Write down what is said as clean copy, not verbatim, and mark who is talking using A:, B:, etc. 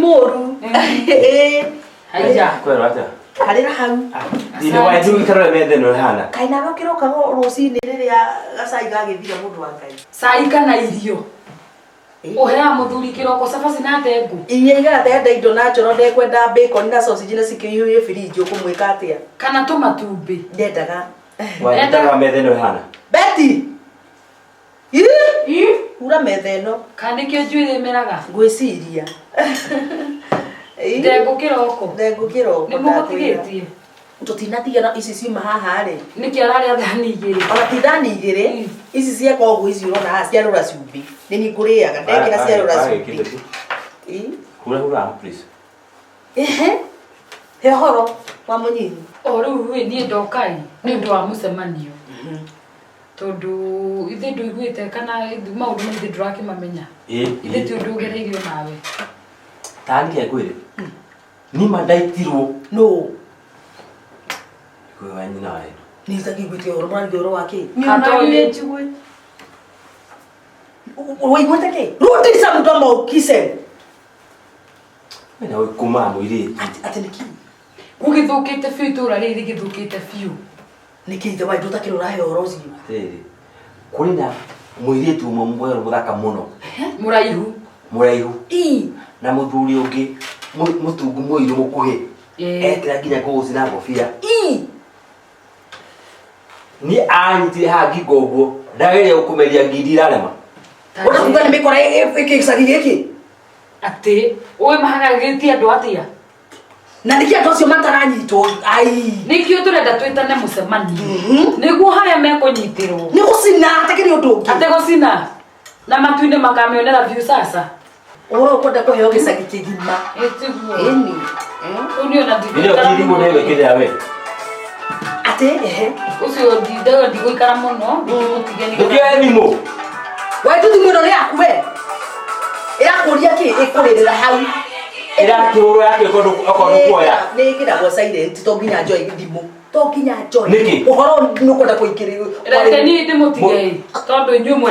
A: Mũru. Ĩĩ.
B: Haija.
C: Kwero atĩa?
A: Karĩra hau.
C: Thĩinĩ wa ithuĩ karore metha ĩno ĩhana.
A: Kaĩ nawe ũkĩroka rũcinĩ rĩrĩa gacai gagĩthira, mũndũ wa Ngai?
B: Cai kana irio? Ũheaga mũthuri kĩroko cabaci na ndengũ?
A: Iria igara ndenda indo na njoro, ndekwenda bacon na sausage na cikĩiyũrie firiji, ũkũmwĩka atĩa?
B: Kana tũmatumbĩ?
A: Ndendaga.
C: Wanjĩtaga metha ĩno ĩhana.
A: Betty! Ii!
B: Ii?
A: Hura metha ĩno.
B: Kana nĩkĩo njuĩrĩ ĩmeraga?
A: Ngwĩciria. Ii.
B: Ndengũ kĩroko?
A: Ndengũ kĩroko.
B: Nĩ mũgũtigĩtie?
A: Tũtinatigana, ici ciuma haha rĩ.
B: Nĩkĩ ararĩa thani igĩrĩ?
A: Ona ti thani igĩrĩ. Ici cieka ũguo, ici ũrona haha ciarũra cumbĩ, nĩ niĩ ngũrĩaga ndekĩra ciarũra cumbĩ. Ii.
C: Hura hura, please.
A: Ehe, he ũhoro wa mũnyinyi.
B: O rĩu rĩ, niĩ ndoka ĩ nĩ ũndũ wa mũcemanio, tondũ ithuĩ ndũiguĩte kana maũndũ ma ithuĩ ndũrakĩmamenya.
C: Ĩ.
B: Ithuĩ ti ũndũ ũgereirio nawe.
C: Tani ke ngwĩre. Nima ndaitirwo.
A: Nũ?
C: Kwĩ wa nyina wa ĩno.
A: Nĩ itakĩiguĩte ũhoro, mũraria ũhoro wa kĩ?
B: Katoĩ.
D: Nĩ njiguĩ.
A: Waiguĩte kĩ? Rudisha mdomo ukise.
C: Wena wĩkũmaa mũirĩtu.
A: Atĩ nĩkĩ?
B: Gũgĩthũkĩte biũ, itũũra rĩrĩ rĩgĩthũkĩte biũ.
A: Nĩkĩ ithe wa indo ũtakĩrĩ ũrahe ũhoro ũcio?
C: Atĩrĩrĩ, kũrĩ na mũirĩtu ũmwe mwerũ mũthaka mũno.
B: Mũraihu.
C: Mũraihu.
A: Ii.
C: Na mũthuri ũngĩ mũtungu mũirũ mũkuhĩ.
B: Ĩĩ.
C: Ekĩra nginya ngũgũci na ngobia.
A: Ii.
C: Niĩ anyitire haha ngingo ũguo, ndageria gũkũmeria ngindi irarema.
A: Ũrenda kuga nĩ mĩkora ĩkĩ gĩcagi gĩkĩ?
B: Atĩ ũĩ mahagagĩtie andũ atĩa?
A: Na nĩkĩ andũ acio mataranyitwo? Ai.
B: Nĩkĩo tũrenda twĩtane mũcemanio, nĩguo harĩa mekũnyitĩrwo.
A: Nĩ gũcina, atakĩrĩ ũndũ ũngĩ.
B: Atĩ gũcina na matu-inĩ makamĩonera biũ sasa.
A: Ũhoro ũkwenda kũheo gĩcagi kĩgima.
B: Ĩtiguo.
A: Ĩni.
B: Rĩu niĩ ona
C: Nĩrĩo
B: ndigũikara
C: ti thimũ
B: mũno.
C: nĩgwĩkĩrĩra we.
A: Atĩ ehe.
B: Ũcio ndindaga ndigũikara mũno, ndikĩmũtige nĩgetha-
C: Ndũkĩoe thimũ.
A: Waitu, thimũ ĩno nĩ yaku we. Ĩrakũria kĩ ĩkũrĩrĩra hau?
C: Ĩrakĩhũrwo yakĩ okorwo ndũkuoya.
A: Nĩ ĩkĩragwo silent, to nginya njoe thimũ. To nginya njoe.
C: Nĩkĩ?
A: Ũhoro nĩ ũkwenda kũingĩrĩrwo.
B: Reke niĩ ndĩmũtige ĩ, tondũ inyuĩ mwe